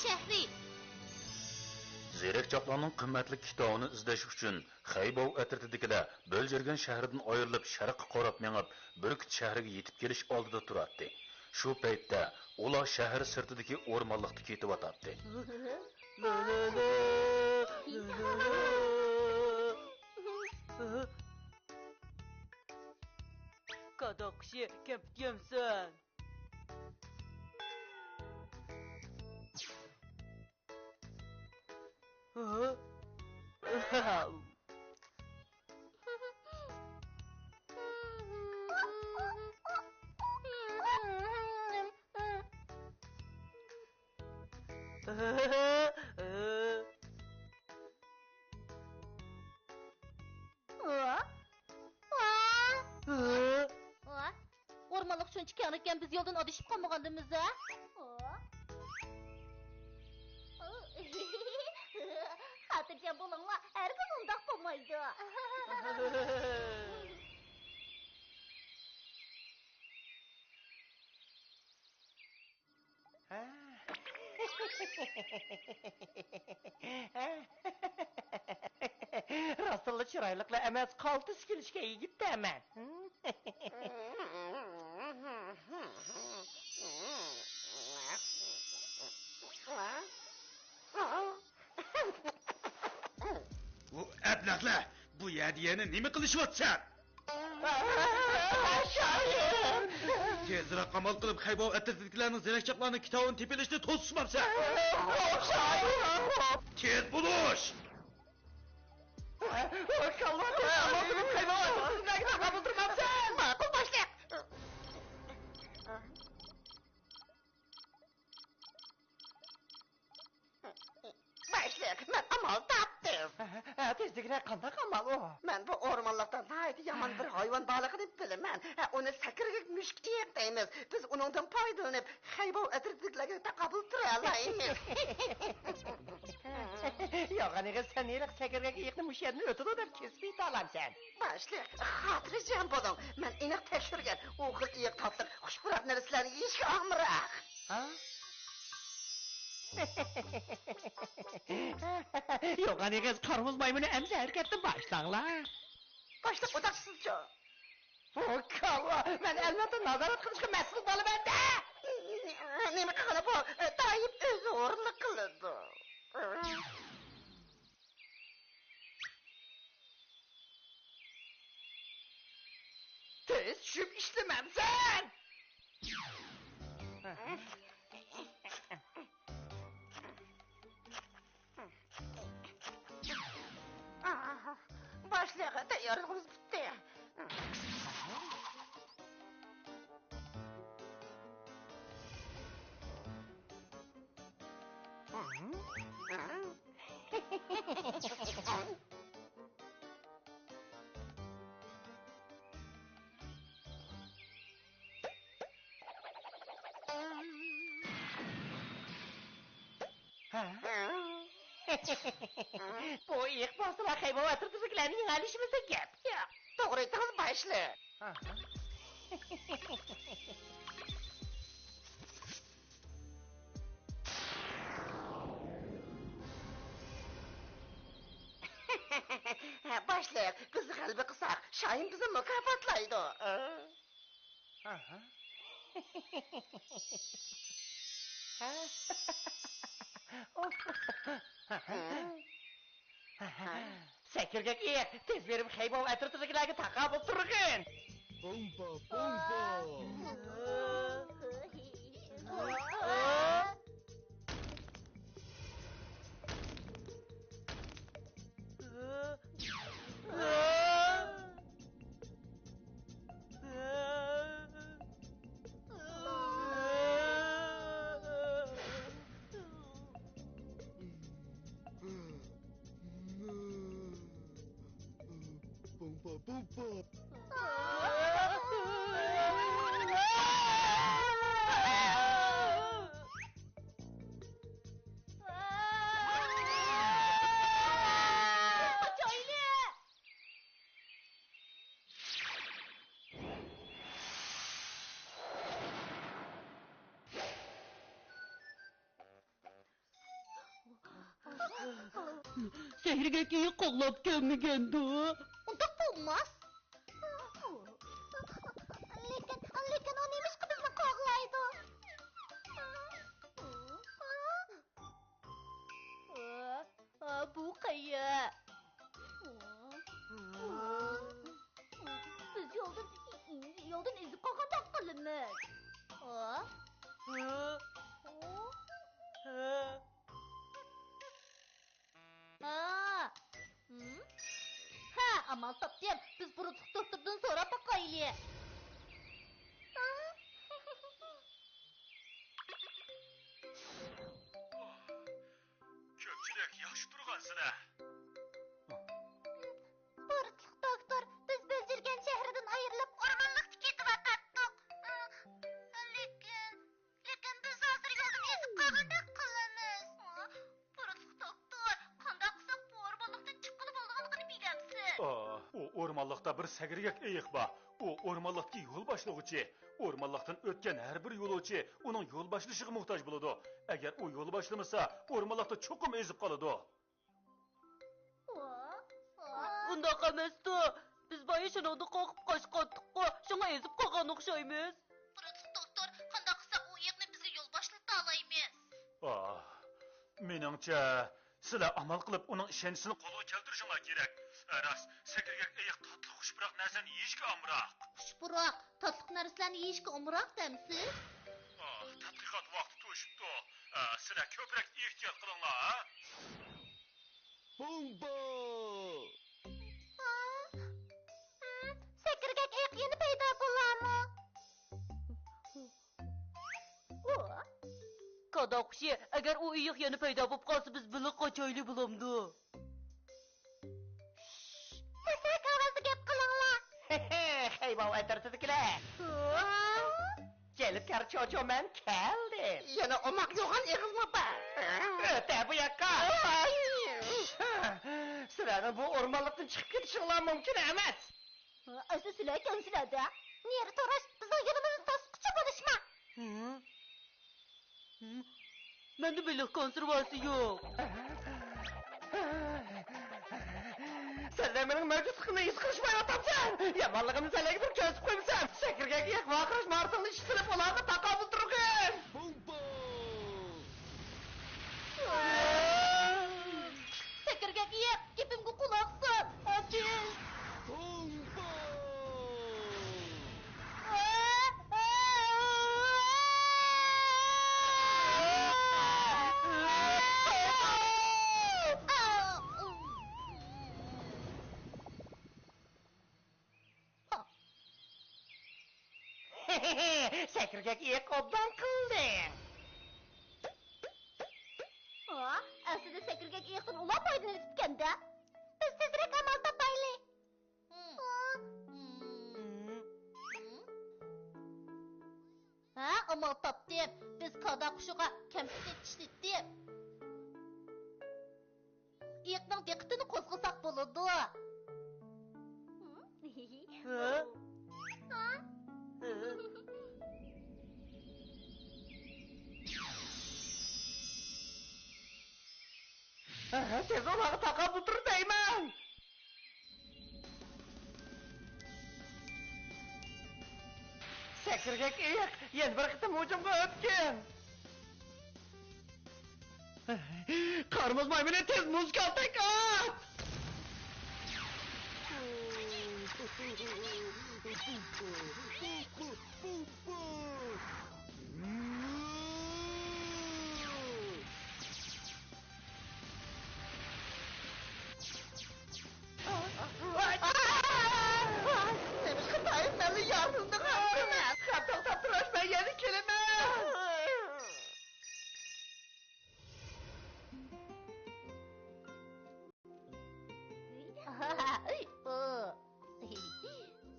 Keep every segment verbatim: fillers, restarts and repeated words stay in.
شەھىرى. زېرەكچاقلارنىڭ قىممەتلىك كىتابىنى ئىزدەش ئۈچۈن خەيباۋ ئەترىتىدىكىلەر بۆلجۈرگەن شەھىرىدىن ئايرىلىپ، شەرققە قاراپ مېڭىپ، بۈركۈت شەھىرىگە يېتىپ كېلىش ئالدىدا تۇراتتى. شۇ پەيتتە ئۇلار شەھەر سىرتىدىكى ئورمانلىقتا كېتىۋاتاتتى. كاداقشى كەپتىكەنسەن. ھە؟ ئورمانلىق شۇنچە كەڭرىكەن، بىز يولدىن ئادىشىپ قالمىغاندىمىز ھە؟ خاتىرجەم بولۇڭلار، ھەرگىز ئۇنداق بولمايدۇ. ھە؟ راستتىنلا چىرايلىقلا ئەمەس، قالتىس كېلىشكەن يىگىت-دە مەن. ئۇ ئەبلەخلەر، بۇ يەردە يەنە نېمە قىلىشىۋاتىسەن؟ شاھىم! تېزرەك ئامال قىلىپ، خەيباۋ ئەترىتىدىكىلەرنىڭ زېرەكچاقلارنىڭ كىتابىنى تېپىۋېلىشنى توسۇشمامسەن؟ شاھىم! تېز بولۇش! كاللا، تېز ئامال قىلىپ، خەيباۋ ئەترىتىدىكىلەرگە تاقابىل تۇرمامسەن؟ ماقۇل، باشلىق! باشلىق، مەن ئامال تاپتىم. ھە، ھە، تېزلىكرەك، قانداق ئامال ئۇ؟ مەن بۇ ئورمانلىقتا ناھايىتى يامان بىر ھايۋان بارلىقىنى بىلىمەن. ھە، ئۇنى سەكرىگەك مۈشۈك ئېيىق دەيمىز. بىز ئۇنىڭدىن پايدىلىنىپ، خەيباۋ ئەترىتىدىكىلەرگە تاقابىل تۇرالايمىز. يوغان ئېغىز، سەن ھېلىقى سەكرىگەك ئېيىقنى مۇشۇ يەردىن ئۆتىدۇ دەپ كېسىپ ئېيتالامسەن؟ باشلىق، خاتىرجەم بولۇڭ. مەن ئېنىق تەكشۈرگەن. ئۇ خىل ئېيىق تاتلىق، خۇش پۇراق نەرسىلەرنى يېيىشكە ئامراق. ھا؟ يوغان ئېغىز، قارمۇز مايمۇنى ئەمسە ھەرىكەتنى باشلاڭلار. باشلىق، ئۇنداق سىزچۇ؟ ۋو كاللا، مەن ئەلۋەتتە نازارەت قىلىشقا مەسئۇل بولىمەن-دە! نېمە قىلغىلى بۇ؟ دائىم ئۆزى ئورۇنلۇق قىلىدۇ. تېز چۈشۈپ ئىشلىمەمسەن! باشلىق، تەييارلىقىمىز پۈتتى. ھە؟ بۇ ئېيىق بولسىلا خەيبەر ئەترىتىدىكىلەرنى يېڭەلىشىمىزدە گەپ يوق. توغرا ئېيتىڭىز، باشلىق. باشلىق، بىز غەلىبە قىلساق، شاھىم بىزنى مۇكاپاتلايدۇ. سەكرىگەك ئېيىق، تېز بېرىپ خەيبەر ئەترىتىدىكىلەرگە تاقابىل تۇرغىن! پومپا، پومپا! پومپا، پومپا! سەھەرگە كېيىن قوغلاپ كەلمىگەندۇ؟ ئۇنداق بولماس. لېكىن، لېكىن ئۇ نېمىشقا بىزنى قوغلايدۇ؟ ئا، بۇ قەيە؟ بىز يولدىن، يولدىن ئېزىپ قالغاندەك قىلىمىز. ھە، ئامال تاپتىم. بىز بۇرۇتلۇق دوختۇردىن سوراپ باقايلى. كۆپچىلىك ياخشى تۇرغانسىلەر. بۇرۇتلۇق دوختۇر، بىز بۆلجۈرگەن شەھىرىدىن ئايرىلىپ، ئورمانلىقتا كېتىۋاتاتتۇق. لېكىن، لېكىن بىز ھازىر يولدىن ئېزىپ قالغاندەك قىلىمىز. بۇرۇتلۇق دوختۇر، قانداق قىلساق بۇ ئورمانلىقتىن چىققىلى بولىدىغانلىقىنى بىلەمسىز؟ ئا، ئۇ ئورمانلىقتا بىر سەگرىگەك ئېيىق بار. ئۇ ئورمانلىقتىكى يول باشلىغۇچى. ئورمانلىقتىن ئۆتكەن ھەر بىر يولۇچى ئۇنىڭ يول باشلىشىغا موھتاج بولىدۇ. ئەگەر ئۇ يول باشلىمىسا، ئورمانلىقتا چوقۇم ئېزىپ قالىدۇ. ئۇنداق ئەمەستۇ. بىز بايا شۇنىڭدىن قورقۇپ قاچقانتۇققۇ، شۇڭا ئېزىپ قالغان ئوخشايمىز. بۇرۇتلۇق دوختۇر، قانداق قىلساق ئۇ ئېيىقنى بىزگە يول باشلىتالايمىز؟ ئاھ، مېنىڭچە، سىلەر ئامال قىلىپ ئۇنىڭ ئىشەنچىسىنى قولغا كەلتۈرۈشۈڭلار كېرەك. راست، سەكرىگەك ئېيىق تاتلىق خۇش پۇراق نەرسىلەرنى يېيىشكە ئامراق. خۇش پۇراق، تاتلىق نەرسىلەرنى يېيىشكە ئامراق دەمسىز؟ ئاھ، تەتقىقات ۋاقتى توشۇپتۇ. ئا، سىلەر كۆپرەك ئېھتىيات قىلىڭلار، ھە؟ بومبا! ھا؟ ھىم، سەكرىگەك ئېيىق يەنە پەيدا بولارمۇ؟ كادا قۇشى، ئەگەر ئۇ ئېيىق يەنە پەيدا بولۇپ قالسا، بىز بىللە قاچايلى بولامدۇ؟ پەسرەك ئاۋازدا گەپ قىلىڭلار. خەيباۋ ئەترىتىدىكىلەر. ھا؟ جەلپكار چوچو، مەن كەلدىم. يەنە ئوماق يوغان ئېغىزمۇ بار. ئۆتە بۇ ياققا. ئاي! سىلەرنىڭ بۇ ئورمانلىقتىن چىقىپ كېتىشىڭلار مۇمكىن ئەمەس. ئەسلى سىلەر ئىكەنسىلەر-دە. نېرى تۇرۇش، بىزنىڭ يولىمىزنى توسقۇچى بولۇشما. ھىم؟ ھىم؟ مەندە بېلىق كونسېرۋاسى يوق. سەن مېنىڭ مەۋجۇتلۇقۇمنى ھېس قىلىشمايۋاتامسەن؟ يامانلىقىمنى سەن بىر كۆرسىتىپ قويمىسام، سەكرىگەك ئېيىق ۋارقىراش مارتىڭنى ئىشلىتىپ ئۇلارغا تاقابىل تۇرغىن. بومبا! سەكرىگەك ئېيىق، گېپىمگە قۇلاق سال، ئاجىز! بومبا! سەكرىگەك ئېيىق، ئوبدان قىلدىڭ. ھا، ئەسلىدە سەكرىگەك ئېيىقتىن ئۇلار پايدىلىنىپتىكەن-دە. بىز تېزرەك ئامال تاپايلى. ھە، ئامال تاپتىم. بىز كادا قۇشىغا كەمپۈت ئېتىشتىتتىم. ئېيىقنىڭ دىققىتىنى قوزغىساق بولىدۇ. ھە؟ تېز ئۇلارغا تاقابىل تۇر دەيمەن! سەكرىگەك ئېيىق، يەنە بىر قېتىم ھۇجۇمغا ئۆتكىن! قارىمۇز مايمۇنى، تېز مۇزىكا ئاتاك ئات! نېمىشقا دائىم مەنلا ياردىمىڭنى قىلىمەن؟ خەپ توختاپ تۇرۇش، مەن يەنە كېلىمەن.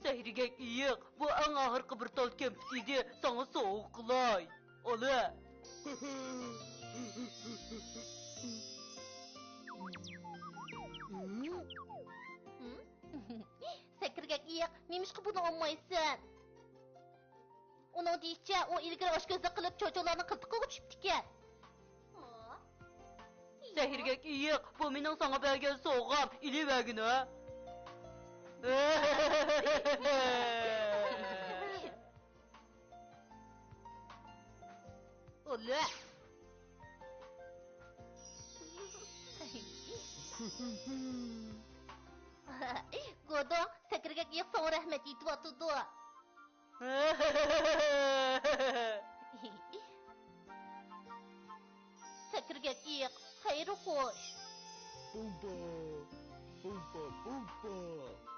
سەھرىگەك ئېيىق، بۇ ئەڭ ئاخىرقى بىر تال كەمپۈت ئىدى، ساڭا سوۋغا قىلاي. ئالا. سەكرىگەك ئېيىق، نېمىشقا بۇنى ئالمايسەن؟ ئۇنىڭ دېيىشىچە، ئۇ ئىلگىرى ئاچكۆزلۈك قىلىپ، چوچۇلارنىڭ قىلتىقىغا چۈشۈپتىكەن. سەكرىگەك ئېيىق، بۇ مېنىڭ ساڭا بەرگەن سوۋغام، ئېلىۋەرگىنە. ئۇلۇ. گودۇڭ، سەكرىگەك ئېيىق ساڭا رەھمەت ئېيتىۋاتىدۇ. سەكرىگەك ئېيىق، خەير خوش. پومپا، پومپا، پومپا.